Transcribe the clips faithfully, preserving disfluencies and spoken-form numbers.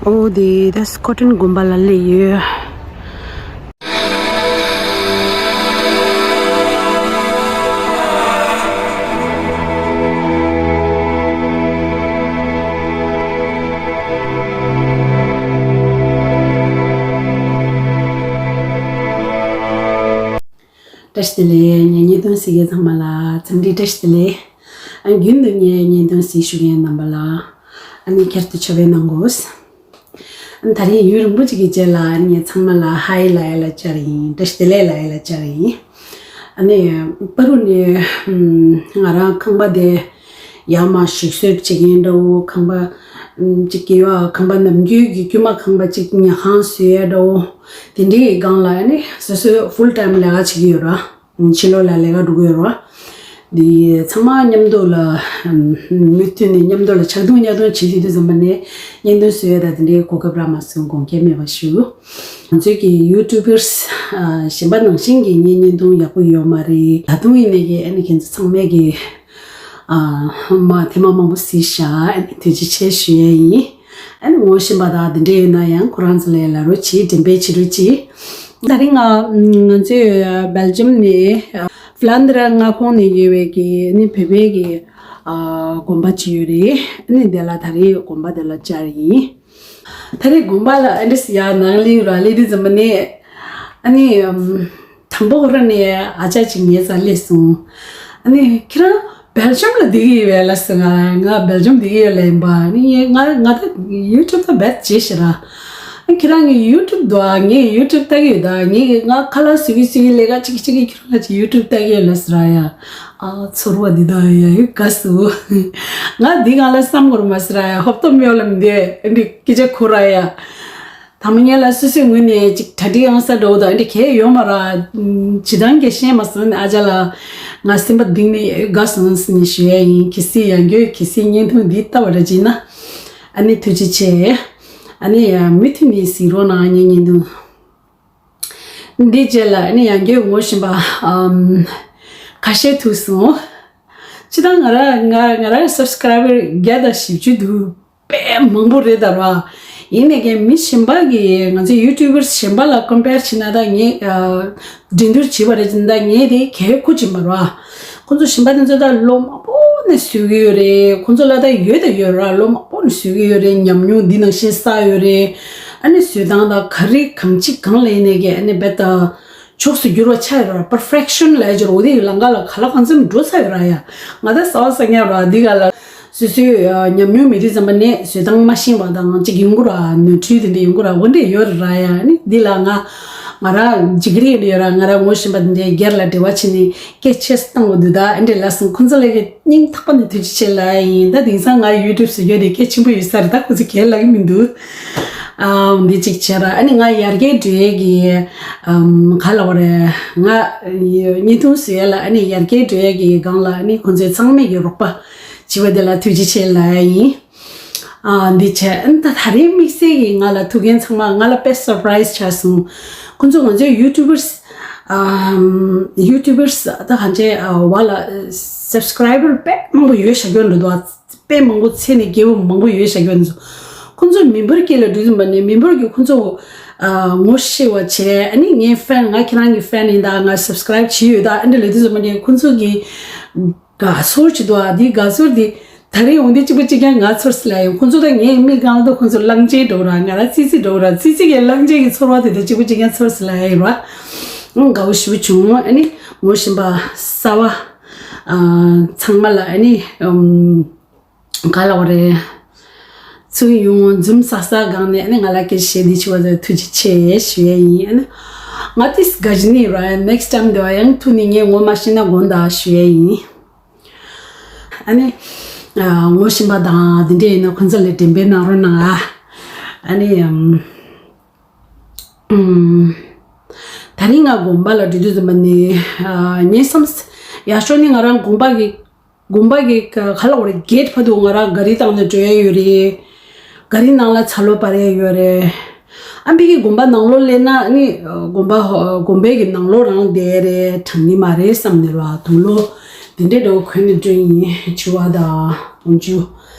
ཨོ་དེ་ད་སི་ཀོ་ཊན་དགོན་པ་ལ་སླེབས་ཡོད། བཀྲ་ཤིས་བདེ་ལེགས། ངའི་བརྙན་ཐུང་གཟིགས་མཁན་ཚང་མ་ལ་འཚམས་འདྲི་བཀྲ་ཤིས་བདེ་ལེགས། ཨ་རྒྱུན་དུ་ངའི་བརྙན་ཐུང་གཟིགས་ཞུ་མཁན་རྣམ་པ་ལ་ཨ་ནི་བསྐྱར་དུ་ཆོས་པའི་གནང་དགོས། ཨ་ནི་ད་རིང་ཡུན་རིང་པོ་ཅིག་གི་རྗེས་ལ་ཨ་ནི་ངས་ཚང་མ་ལ་ཧའི་ལབ་ཡ་ལ་བཅར་ཡིན། བཀྲ་ཤིས་བདེ་ལེགས་ལབ་ཡ་ལ་བཅར་ཡིན། ཨ་ནི་པ་རུ་ནས་ང་རང་ཁང་པ་དེ་ཡར་མར་ཞིག་གསོ་བྱེད་མཁན་འདྲ་བོ། ཁང་པ་ཅིག་གི་ཡོད། ཁང་པ་ནམ་རྒྱུན་གྱི་དཀྱུས་མ་ཁང་པ་ཅིག་ཉལ་ཁང་བཟོ་ཡ་འདྲ་བོ། དེ་འདྲའི་སྒང་ལ་ཨ་ནི་སོ་སོའི་ཕུལ་ཊའིམ་ལས་ཀ་བྱེད་ཀྱི་ཡོད་ར། ཕྱི་ལོགས་ལ་ལས་ཀ་འགྲོ་གི་ཡོད་ར། འདི་ཚང་མ་མཉམ་དུ་ལ་མུ་མཐུད་ནས་མཉམ་དུ་ལ་ཆག་རྡུང་གཉའ་རྡུང་བྱེད་ཀྱི་དུས་ཙམ་པ་ནས་བརྙན་ཐུང་བཟོ་ཡ་ད་དེ་འདྲའི་གོ་སྐབས་རག་མ་སོང་། དགོངས་འགལ་མེད་པ་ཞུ། ང་ཚོའི་གི་ཡུ་ཊུབ་པར་སི་གཞན་པ་ནང་བཞིན་གྱི་ངའི་བརྙན་ཐུང་ཡག་པོ་ཡོད་མ་རེད། ད་དུང་ཡིན་ནའི་གི་ཨ་ནི་ཁྱེད་ཚོ་ཚང་མས་གི་མ་ཐེངས་མ་མང་པོ་གཟིགས་ཤག་ཨ་ནི་ཐུགས་རྗེ་ཆེ་ཞུ་ཡ་ཡིན། ཨ་ནི་ངོ་ཤེས་པ་དང་དེ་འདྲས་ཡོད་ན་ཡང་ཁོ་རང་ཚོ་ལ་ལབ་རོགས་གྱིས། འགྲེམས་སྤེལ་བྱེད་རོགས་གྱིས། ད་རིང་ང་ང་ཚོས་སྦེལ་ཇམ་ནས་ཕི་ལན་དར་མངའ་ཁོངས་ནས་ཡོད་པའི་གི་ཨ་ནི་བོད་པའི་གི་དགོན་པ་ཅིག་ཡོད་རེད། ཨ་ནི་དེ་ལ་ད་རེས་དགོན་པ་དེ་ལ་བཅར་ཡིན། ད་རེས་དགོན་པ་ལ་ཨ་འདྲས་ཡར་ནང་གླིང་ར་སླེབས་དུས་ཙམ་པ་ནས་ཨ་ནི་དང་པོ་ཁོ་རང་ནས་ཨ་ཅག་ཅིག་ངའི་རྩར་སླེབས་སོང་། ཨ་ནི་ཁྱེད་རང་སྦེལ་ཇམ་ལ་བསྡད་ཀྱི་ཡོད་པས་ལབ་སོང་། ང་ང་སྦེལ་ཇམ་བསྡད་ཀྱི་ཡོད་ལབ་ཡིན་པ། ཨ་ནི་ངས་ང་ང་ད་ཡུ་ཊུབ་ད་བེད་བྱས་ཤག་ར། ཨ་ཁྱེད་རང་གི་ཡུ་ཊུབ་འདུག་ཨ། ངས་ཡུ་ཊུབ་ལྟ་གི་ཡོད་ད། ངས་ང་ཁ་ལག་བཟོ་གི་བཟོ་གི་ལས་ཀ་ཅིག་ཅིག་གི་ཁྱེད་རང་ལ་ཅིག་ཡུ་ཊུབ་ལྟ་གི་ཡོད་ལབ་སོང་ར་ཡ། ཨ་ཚོར་བ་འདི་ད་ཡ་ཡོད་དགའ་སོང་། ང་འདི་སྒང་ལ་བསམ་དགོས་རེད་མ་སོང་ར་ཡ། ཧོབ་ཏོ་མེད་ལ་མི་འདུག་ཨ་འདི་སྐད་ཆ་ཁོ་ར་ཡ། ད་མ་ཉལ་ལ་སོ་སོའི་ངོས་ནས་ཅིག་གྲ་སྒྲིག་ཡང་ས་འགྲོ་དང་འདི་གས་ཡོད་མ་ར། ཇི་ལྟར་གས་ཤེས་མ་སོང་། ཨ་ཅག་ལ་ང་སེམས་པ་གཏིང་ནས་དགའ་སོང་ཟེར་ནས་ཞུ་ཡ་ཡིན། གལ་སྲིད་ཡང་སྐྱར་གལ་སྲིད་བརྙན་ཐུང་འདི་ལྟ་བ་ར་བྱེད་ན་ཨ་ནི་ཐུགས་རྗེ་ཆེ། ཨ་ནི་མུ་མཐུད་ནས་གཟིགས་རོགས་གནང་། ངའི་བརྙན་ཐུང་འདི་རྗེས་ལ་ཨ་ནི་ཡང་སྐྱར་ངོ་ཤེས་པ་ཨམ་ཁ་ཤས་ཐུག་སོང་། ཅི་ལྟར་ང་ར་ང་ང་ར་སབ་སི་ཀ་རའི་བར་བརྒྱ་དང་བཞི་བཅུ་འདུག་དཔེ་མང་པོ་རེད་ད་ར། ཡིན་ནའི་ཀྱང་མི་གཞན་པ་གིས་ང་ཚོའི་ཡུ་ཊུབ་པར་གཞན་པ་ལ་ཀམ་པེར་བྱས་ན་ད་ངས་ཨ་འགྲན་བསྡུར་བྱས་པ་རེད་ཅེ་ན་ད་ངས་དེ་གལ་ཁུར་གྱི་མ་རེད་བ། ཁོང་ཚོ་གཞན་པ་དེ་ཚོ་ད་ལོ་མང་པོ་ནས་བཟོ་གི་ཡོད་རེད། ཁོང་ཚོ་ལ་ད་ཡོད་ད་ཡོད་ར། ལོ་མང་པོ་ནས་བཟོ་གི་ཡོད་རེད། ཉམས་མྱོང་འདི་ནང་བཞིན་བསགས་ཡོད་རེད། ཨ་ནི་བཟོ་སྟངས་ད་ག་རེ་གང་ཅི་གང་ལ་ཡིན་ནའི་ཀྱང་ཨ་ནི་རྦད་ད། ཕྱོགས་སུ་འགྱུར་བ་ཆགས་ཡོད་ར། པར་ཕེག་ཤན་ལབ་ཡ་ཅིག་ར། འོ་དེ་ཡི་ལམ་ཁ་ལ་ག་ལ་གང་འཚམ་འགྲོ་ཚར་ཡོད་ར་ཡ། ང་ད་གསར་པ་གསར་རྐྱང་ར། འདི་ག་ལ་སོ་སོའི་ཨ་ཉམས་མྱོང་མེད་དུས་ཙམ་པ་ནས་བཟོ་སྟངས་མ་ཤེས་པ་དང་ཅིག་ཡོང་གི་ར། ནོར་འཁྲུལ་དེ་འདྲ་ཡོང་གི་ར། འོ་འདྲ་ཡོད་ར་ཡ། ནི་འདི་ལ་ང་ང་ར་འཇིགས་རེ་ཡོད་ར། ང་ར་ངོ་ཤེས་པ་འདི་འདྲའི་སྒེར་ལ་འབྲེལ་བ་བྱས་ནས་སྐད་ཆ་བཏང་བ་འདུག་ད་ཨ་འདྲ་ལབ་སོང་། ཁོང་ཚོ་ལ་གི་སྙིང་ཐག་པ་ནས་ཐུགས་རྗེ་ཆེ་ལབ་ཡ་ཡིན། ད་དེང་སང་ང་ཡུ་ཊུབ་བཟོ་རྒྱུ་དེ་གལ་ཆེན་པོ་ཡོད་ས་རེད། ད་ཁོ་ཚོ་གལ་ལབ་ཀྱི་མི་འདུག་ཨ་འདི་གཅིག་བྱས་ར། ཨ་ནི་ང་ཡར་རྒྱས་འགྲོ་ཡས་ཀྱི་ཨམ་ག་ལབ་དགོས་རེད། ང་བརྙན་ཐུང་བཟོ་ཡས་ལ་ཨ་ནི་ཡར་རྒྱས་འགྲོ་ཡས་ཀྱི་སྒང་ལ་ཨ་ནི་ཁོང་ཚོས་ཚང་མས་ཀྱི་རོགས་པ་བྱས་པ་དེ་ལ་ཐུགས་རྗེ་ཆེ་ལབ་ཡ་ཡིན། ཨ་འདི་བྱས། ཨ་ནི་ད་ད་རེས་དམིགས་བསལ་གྱིས་ང་ལ་ཐུག་མཁན་ཚང་མ་ང་ལ་དཔེ་སར་པ་རའི་ཛི་ཆགས་སོང་། ཁོང་ཚོ་ང་ཚོའི་ཡུ་ཊུབ་པར་སི་ཨམ་ཡུ་ཊུབ་པར་སི་ད་གང་ཅི་ཨ་བ་ལ་སབ་སི་ཀ་རའི་བར་དཔེ་མང་པོ་ཡོད་ཤག་ཀྱང་འགྲོ་འདུག་དཔེ་མང་པོ་ཚད་ནས་བརྒལ་བ་མང་པོ་ཡོད་ཤག་ཀྱང་འདུག་ཁོང་ཚོ་མེམ་བར་གྱི་ལ་འགྲོ་བཞིན་པ་ནས་མེམ་བར་གྱིས་ཁོང་ཚོ་ཨ་ངོ་ཤེས་པ་བྱས། ཨ་ནི་ངའི་ཕེན། ང་ཁྱེད་རང་གི་ཕེན་ཡིན་ད། ང་སབ་སི་ཀ་རའིབ་བྱས་ཡོད་ད། ཨ་འདྲ་ལབ་དུས་ཙམ་པ་ནས་ཁོང་ཚོ་གི་དགའ་ཚོར་ཅིག་འདུག་ཨ་འདི་དགའ་ཚོར་འདི་ད་རེས་འོང་དུས་གཅིག་པ་གཅིག་རྐྱང་ང་ཚོར་སི་ལ་ཡོང་། ཁོང་ཚོ་ད་ངའི་མིག་སྒང་ལ་ད་ཁོང་ཚོ་གླང་ཆེན་འདྲ་བོ་ར། ང་ར་ཙི་ཙི་འདྲ་བོ་ར། ཙི་ཙི་གི་གླང་ཆེན་གྱི་ཚོར་བ་དེ་ད་གཅིག་པ་གཅིག་རྐྱང་ཚོར་སི་ལ་ཡོང་ར། ཨང་དགའ་བོ་ཞེ་པོ་བྱུང་། ཨ་ནི་ངོ་ཤེས་པ་གསར་པ་ཨ་ཚང་མ་ལ་ཨ་ནི་ཨམ་ག་ལབ་དགོས་རེད། ཚུར་ཡོང་འཛུམ་ཟ་ཟ་སྒང་ནས་ཨ་ནི་ང་ལ་སྐད་ཆ་བཤད་འདི་བྱས་པ་ལ་ཐུགས་རྗེ་ཆེ་ཞུ་ཡས་ཡིན། ཨ་ནི་ང་ཏིས་དགའ་ཞིག་ནི་ར། ནེག་སི་ཊའིམ་དེ་བ་ཡང་ཐུག་ནི་ངས་ངོ་མ་ཤེས་ན་དགོངས་དག་ཞུ་ཡས་ཡིན། ཨ་ནི་ཨ་ངོ་ཤེས་པ་དང་འདི་འདྲས་ཡིན་ན་ཁོང་ཚོ་ལ་འགྲེམས་སྤེལ་གནང་རོགས་གནང་ཨ། ཨ་ནི་ཨམ་ཨམ་ད་རིང་ང་དགོན་པ་ལ་འགྲོ་དུས་ཙམ་པ་ནི་ཨ་ངའི་བསམ་ཡག་ཤོས་ནི་ང་རང་དགོན་པ་གི་དགོན་པ་གི་ག་ལབ་དགོས་རེད། གེ་ཊི་བར་དུ་ང་རང་ག་རི་བཏང་ནས་འགྲོ་ཡ་ཡོད་རེད། ག་རི་ནང་ལ་ཚ་ལོ་འབར་ཡ་ཡོད་རེད། ཨ་མི་གི་དགོན་པ་ནང་ལོགས་སླེབས་ན་ནི་དགོན་པ་དགོན་པའི་གི་ནང་ལོགས་རང་བསྡད་རེད་དྲང་ནི་མ་རེད་བསམ་ནས་ར། དུག་ལོག་དེ་འདྲས་འདྲ་བོ་གོན་ནས་འགྲོ་ཡིན། ཕྱུ་པ་དང་འོག་འཇུག་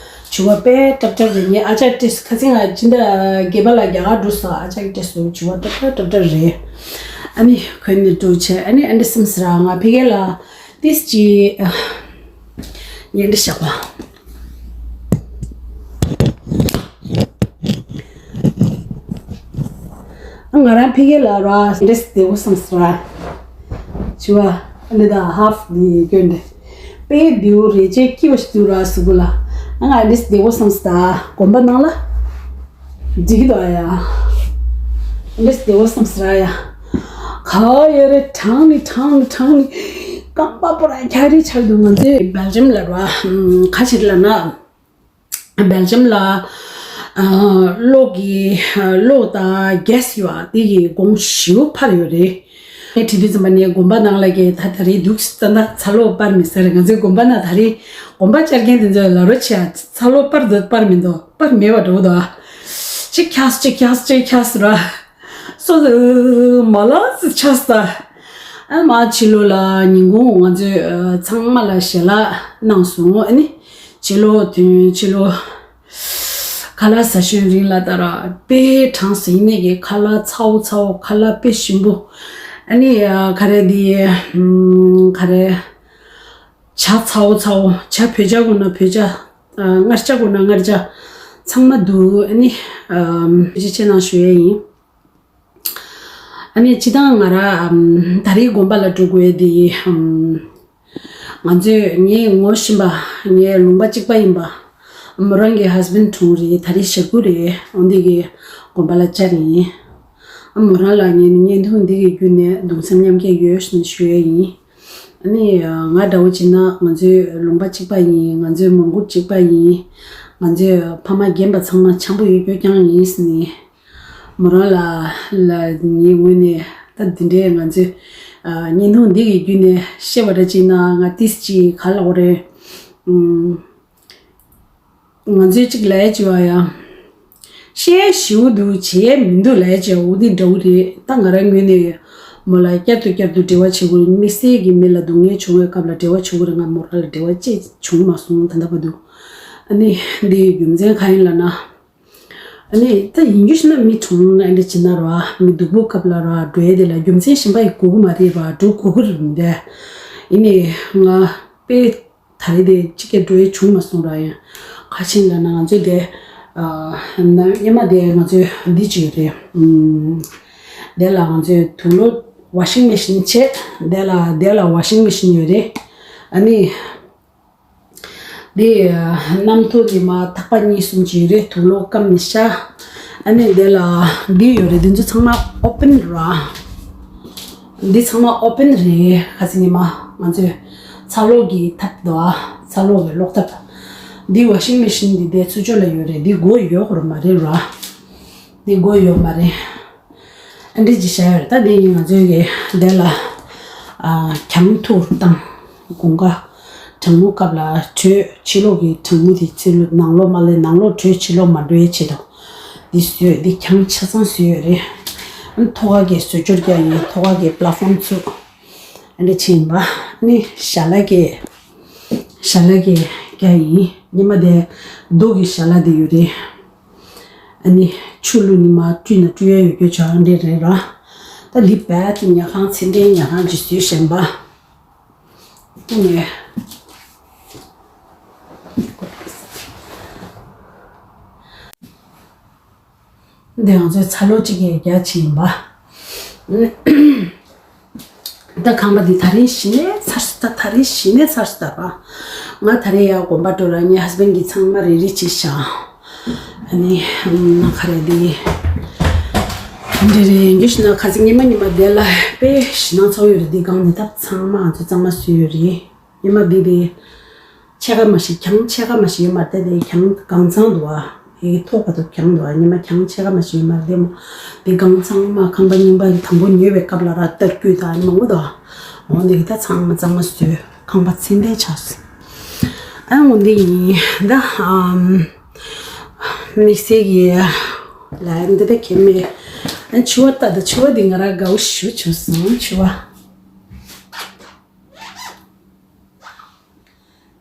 བྱི་བ་དཔེ་ཏྲབ་ཏྲབ་རེད། ངས་ཨ་ཅག་སྤྲད་སོང་། ཁ་སང་ང་སྤྱི་ཟླ་བརྒྱད་པ་ལ་རྒྱ་གར་འགྲོ་སོང་། ཨ་ཅག་སྤྲད་སོང་། བྱི་བ་ཏྲབ་ཏྲབ་ཏྲབ་ཏྲབ་རེད། ཨ་ནི་གོན་ནས་འགྲོ་བྱས། ཨ་ནི་ཨ་འདྲ་སེམས་སི་ར་ང་ཕ་གི་ལ་ཏིས་ཅི་ཉན་འདྲ་བཞག་པ། ང་རང་ཕ་གི་ལ་ར་འདྲ་བདེ་བོ་བསམ་སོང་ར། བྱི་བ་ཨ་ནི་ད་ཧབ་འདི་གྱོན་ཏེ་དཔེ་བདེ་བོ་རེད། ཅེ་སྐྱིད་པོ་ཞིག་འདུག་ར་གཟུགས་པོ་ལ། ང་འདྲ་བདེ་བོ་བསམ་སོང་ད། དགོན་པ་ནང་ལ་འགྲིག་གི་འདུག་ཨ་ཡ། འདྲ་བདེ་བོ་བསམ་སོང་ར་ཡ། ག་ཡོད་རེད། གྲང་ནི་གྲང་ནི་གྲང་ནི། རྐང་པ་པོ་ར་འཁྱག་རིལ་ཆགས་འདུག་ང་ཚོའི་སྦེལ་ཇམ་ལ་ར་ཁ་ཕྱིར་ལ་ན། སྦེལ་ཇམ་ལ་ཨ་གློག་གི་ཨ་གློག་དང་གེ་སི་ཡོད་ཨ། དེ་གི་གོང་ཞེ་པོ་འཕར་ཡོད་རེད། ངས་དྲི་དུས་ཙམ་པ་ནས་དགོན་པ་ནང་ལ་གི་ད་ད་རེས་འདུག་ད་ད་ཚ་གློག་སྤར་མི་ཟེར། ང་ཚོའི་དགོན་པ་ན་ད་རེས་དགོན་པ་བཅར་མཁན་དེ་ཚོ་ལ་རོ་ཆེ་ཨ། ཚ་གློག་སྤར་འདུག་སྤར་མི་འདུག་སྤར་མེད་པ་འགྲོ་འདུག་ཨ། ཅིག་འཁྱགས་ཅིག་འཁྱགས་ཅིག་འཁྱགས་ར། སོ་སོ་མ་ལ་སི་ཆགས་ས། ཨ་མ་ཕྱི་ལོགས་ལ་ཉིན་གུང་ང་ཚོས་ཨ་ཚང་མ་ལ་ཞལ་ལག་གནང་སོང་། ཨ་ནི་ཕྱི་ལོགས་དོན་ཕྱི་ལོགས་ཁ་ལག་ཟ་ཞོན་རིང་ལ་ད་ར་དཔེ་གྲང་ཟིན་ནས་ཀྱི་ཁ་ལག་ཚ་བོ་ཚ་བོ། ཁ་ལག་དཔེ་ཞིམ་པོ། ཨ་ནི་ཨ་ག་རེ་འདི་ཨམ་ག་རེ་ཇ་ཚ་བོ་ཚ་བོ། ཇ་བོད་ཇ་དགོས་ན་བོད་ཇ། ཨ་མངར་ཇ་དགོས་ན་མངར་ཇ། ཚང་མ་འདུག་ཨ་ནི་ཨམ་ཐུགས་རྗེ་ཆེ་གནང་ཞུ་ཡས་ཡིན། ཨ་ནི་སྤྱི་བཏང་ང་རང་ཨམ་ད་རེས་དགོན་པ་ལ་འགྲོ་དགོས་དེ་ཨམ་ང་ཚོས་ངའི་ངོ་ཤེས་པ། ངའི་ལུང་པ་གཅིག་པ་ཡིན་པ། མོ་རང་གི་ཧས་བྷེན་ཌི་གྲོངས་རེད། ད་རེས་ཞེ་དགུ་རེད། འོན་ཏེ་གི་དགོན་པ་ལ་བཅར་ཡིན། ཨ་མོ་རང་ལ་ངས་ནི་བརྙན་ཐུང་འདི་གི་བརྒྱུད་ནས་གདུང་སེམས་མཉམ་སྐྱེད་ཡོད་ཞེས་ཞུ་ཡས་ཡིན། ཨ་ནི་ང་འདྲ་བོ་བྱས་ན་ང་ཚོའི་ལུང་པ་གཅིག་པ་ཡིན། ང་ཚོའི་མོན་གྷོ་གཅིག་པ་ཡིན། ང་ཚོའི་ཕ་མ་རྒན་པ་ཚང་མ་འཆམ་པོ་ཡོད་རྒྱུ་རྐྱང་ཡིན་ཟེར་ནས། མོ་རང་ལ་ལ་ངའི་ངོས་ནས་ད་འདི་འདྲའི་ང་ཚོས་ཨ་བརྙན་ཐུང་འདི་གི་བརྒྱུད་ནས་བཤད་པ་འདྲ་བྱས་ན། ང་ཏིས་ཅིག་ག་ལབ་དགོས་རེད། ཨུམ། ང་ཚོས་གཅིག་ལབ་ཡ་བྱས་པ་ཡ། བཤད་ཡ་ཞེ་པོ་འདུག་བྱེད་ཡ་མི་འདུག་ལབ་ཡ་བྱས་པ་འོ་འདི་འདྲ་བོ་རེད། ད་ང་རང་ངོས་ནས་མོ་ལ་བསྐྱར་དུ་བསྐྱར་དུ་འབྲེལ་བ་བྱེད་དགོས་རེད། དམིགས་བསལ་གྱི་མི་ལ་སྡུག་བསྔལ་བྱུང་བའི་སྐབས་ལ་འབྲེལ་བ་བྱེད་དགོས་རེད། ང་མོ་རང་ལ་འབྲེལ་བ་ཅིག་བྱུང་མ་སོང་ད་ལྟ་བར་དུ། ཨ་ནི་འདིའི་རྒྱུ་མཚན་གང་ཡིན་ལབ་ན། ཨ་ནི་ད་ཡིན་རྒྱུ་ཞིག་ན་མི་གྲོངས་ན་འདྲ་བྱེད་ན་ར། མི་སྡུག་པོ་སྐབས་ལ་ར་འགྲོ་ཡ་དེ་ལ་རྒྱུ་མཚན་གཞན་པ་ཡི་དགོས་ཀྱི་མ་རེད་ར། འགྲོ་དགོས་ཀྱི་རེད་མི་འདུག་ཡིན་ནའི་ང་དཔེ་ད་རེས་དེ་གཅིག་ཀྱང་འགྲོ་ཡ་བྱུང་མ་སོང་ར། ཡང་ག་རེ་ཡིན་ལབ་ན་ང་ཚོའི་དེ་ཨ་སྔོན་མ་དེ་ང་ཚོའི་འདི་ཅིག་ཡོད་རེད། ཨུམ། དེ་ལ་ང་ཚོའི་དུག་ལོག་ཝ་ཤིང་མེ་ཤིན་བྱས། དེ་ལ་དེ་ལ་ཝ་ཤིང་མེ་ཤིན་ཡོད་རེད། ཨ་ནི། འདི་གནམ་ཐོག་ནས་མར་ཐག་པ་གཉིས་གསུམ་ཅིག་ཡོད་རེད། དུག་ལོག་སྐམ་ནས་ཤ། ཨ་ནི་འདི་ལ་འདི་ཡོད་རེད། འདི་ཚོ་ཚང་མ་ཨོ་པན་ར། འདི་ཚང་མ་ཨོ་པན་རེད། ཁ་སང་ཉི་མ་ང་ཚོས་ཚ་གློག་གི་ཐབ་དོ། ཚ་གློག་གི་གློག་ཐབ། འདི་ཝ་ཤིང་མེ་ཤིན་འདི་དེ་ཚུར་ཕྱོགས་ལ་ཡོད་རེད། འདི་སྒོ་ཡོད་དགོས་མ་རེད་ར། འདི་སྒོ་ཡོད་མ་རེད། ཨ་འདྲི་ཅི་བྱ་ཡོད་རེད། ད་འདི་ཡིན་ང་ཚོའི་གི་དེ་ལ་ཨ་གྱང་ཐུར་བཏང་། དགུན་ཁ་གྲང་མོ་སྐབས་ལ་དྲོད་ཕྱི་ལོགས་ཀྱི་གྲང་མོ་དེ་ཚུར་ལོག་ནང་ལོགས་མ་སླེབས། ནང་ལོགས་དྲོད་ཕྱི་ལོགས་མ་འགྲོ་ཡའི་ཆེད་དུ་འདི་བཟོས། འདི་གྱང་ཆ་ཚང་བཟོས་ཡོད་རེད། ཨ་ཐོག་ཁ་གི་བཟོ་བཅོས་རྒྱག་ཡིན། ཐོག་ཁ་གི་པླ་ཧྥོམ་ཚུགས། ཨ་འདྲི་ཕྱིན་པ། ཨ་ནི་ཞལ་ལག་གི་ཞལ་ལག་གི་རྒྱག་ཡིན། ཉི་མ་དེ་རྡོ་གི་ཞལ་ལག་དེ་ཡོད་རེད། ཨ་ནི་ཆུ་བླུགས་ནས་མར་བཀྲུས་ན་བཀྲུ་ཡ་ཡོད་རྒྱུ་ཆ་འདི་རེད་ར། ད་འདི་རྦད་དེ་ཉལ་ཁང་། ཚད་ལྡན་ཉལ་ཁང་ཅིག་བཟོས་བཞག་པ། ཨ་ནི་འདི་ང་ཚོའི་ཚ་གློག་གཅིག་གིས་རྒྱག་བྱས་ཡིན་པ། ད་ཁང་པ་འདི་ད་རིང་གཞི་ནས་ཚར་སོང་། ད་ད་རིང་གཞི་ནས་ཚར་སོང་། ད་ར་ང་ད་རེས་ཡར་དགོན་པ་འགྲོ་ར། ངའི་ཧས་བྷེན་ཌི་གིས་ཚང་མ་རེ་རེ་བྱས་བཞག་ཨ་ནི་ཨམ་ན་ག་རེ་འདི་འདི་རེད། ཡིན་རྒྱུ་ཞིག་ན་ཁ་སང་ཉི་མ་ཉི་མ་དེ་ལ་དཔེ་ཞེད་སྣང་ཚ་བོ་ཡོད་རེད། འདི་སྒང་ནས་ད་ཚང་མ་ང་ཚོས་གཙང་མ་བཟོས་ཡོད་རེད། ཉི་མ་འདི་རེད། ཕྱེད་ཀ་མ་ཞིག་གྱང་ཕྱེད་ཀ་མ་ཞིག་ཡོད་མ་རེད། དེ་གྱང་གང་ཚང་འདུག་ཨ། ཡི་གེ་ཐོག་ག་ཐོག་གྱང་འདུག་ཨ། ཉི་མ་གྱང་ཕྱེད་ཀ་མ་ཞིག་ཡོད་མ་རེད། དེ་མོ་དེ་གང་ཚང་མ་ཁང་པ་རྙིང་པ་དང་པོ་ཉོས་པའི་སྐབས་ལ་ར་སྟར་སྐུད་དང་མང་པོ་འདུག་ཨ། འོ་འདི་གི་ད་ཚང་མ་གཙང་མ་བཟོས། ཁང་པ་ཚད་ལྡན་ཆགས་སོང་། ཨ་འོ་འདི་ཡིན་ད། ཨམ་དམིགས་བསལ་གྱི་ལ་འདི་ད་གལ་མེད། ཨ་ཕྱུ་པ་ལྟ། ད་ཕྱུ་པ་འདི་ང་རང་དགའ་བོ་ཞེ་པོ་བྱུང་སོང་། ཕྱུ་པ།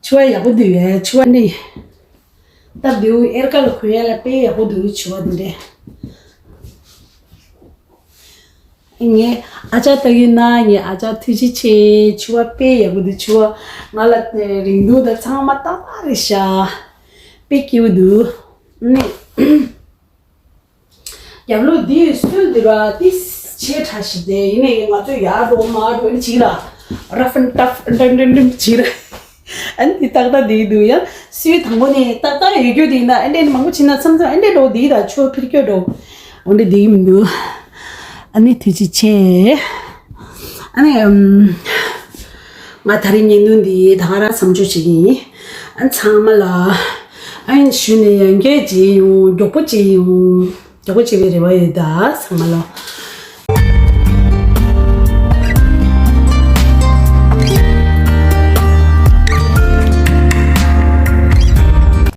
ཕྱུ་པ་ཡག་པོ་འདུག་ཡ། ཕྱུ་པ་ནི། སྟབས་བདེ་བོ་ཨེར་ཀ་ལ་གོན་ཡ་ལ་དཔེ་ཡག་པོ་འདུག་བྱ་བ་འདི་འདྲས། ངས་ཨ་ཅག་ལྟ་གི་ན་ངས་ཨ་ཅག་ཐུགས་རྗེ་ཆེ། བྱ་བ་དཔེ་ཡག་པོ་འདུག་བྱ་བ་ང་ལ་རིང་ཐུང་དང་ཚང་མ་ཏག་ཏག་རེད་ཤག་དཔེ་སྐྱིད་པོ་འདུག་ནི། རྒྱབ་ལོགས་འདི་སུལ་འདི་ར་ཏི་ཆེ་ཕྲ་ཞིག་དེ་ཡིན་ནའི་ང་ཚོས་ཡར་འགྲོ་མར་འགྲོ་ནི་བྱིས་ར་ར་ཕན་ཏབ་འགྲིམ་འགྲིམ་འགྲིམ་བྱིས་ར། ཨ་ནི་ཏག་ཏག་འདི་འདུག་ཡ། སུལ་དང་པོ་ནས་ཏག་ཏག་ཡོད་རྒྱུ་དེ་ཡིན་ན་ཨ་འདྲས་ནི་མང་པོ་བྱིས་ན་མཚམས་མཚམས་ཨ་འདྲས་འགྲོ་འདི་ད་ཆོ་ཕིར་སྐྱོ་འགྲོ། འོ་འདྲས་འདི་མི་འདུག་ཨ་ནི་ཐུགས་རྗེ་ཆེ། ཨ་ནི་ཨམ། ང་ད་རིང་བརྙན་ཐུང་འདི་ད་ག་རང་མཚམས་འཇོག་བྱེད་ཀྱི་ཡིན། ཨ་ཚང་མ་ལ་ཨ་ཡིན་ཞུས་ནས་ཡང་བསྐྱར་བྱེད་ཡོང་མགྱོགས་པོ་བྱེད་ཡོང་། མགྱོགས་པོ་བྱེད་པའི་རེ་བ་ཡོད་ད་ཚང་མ་ལ།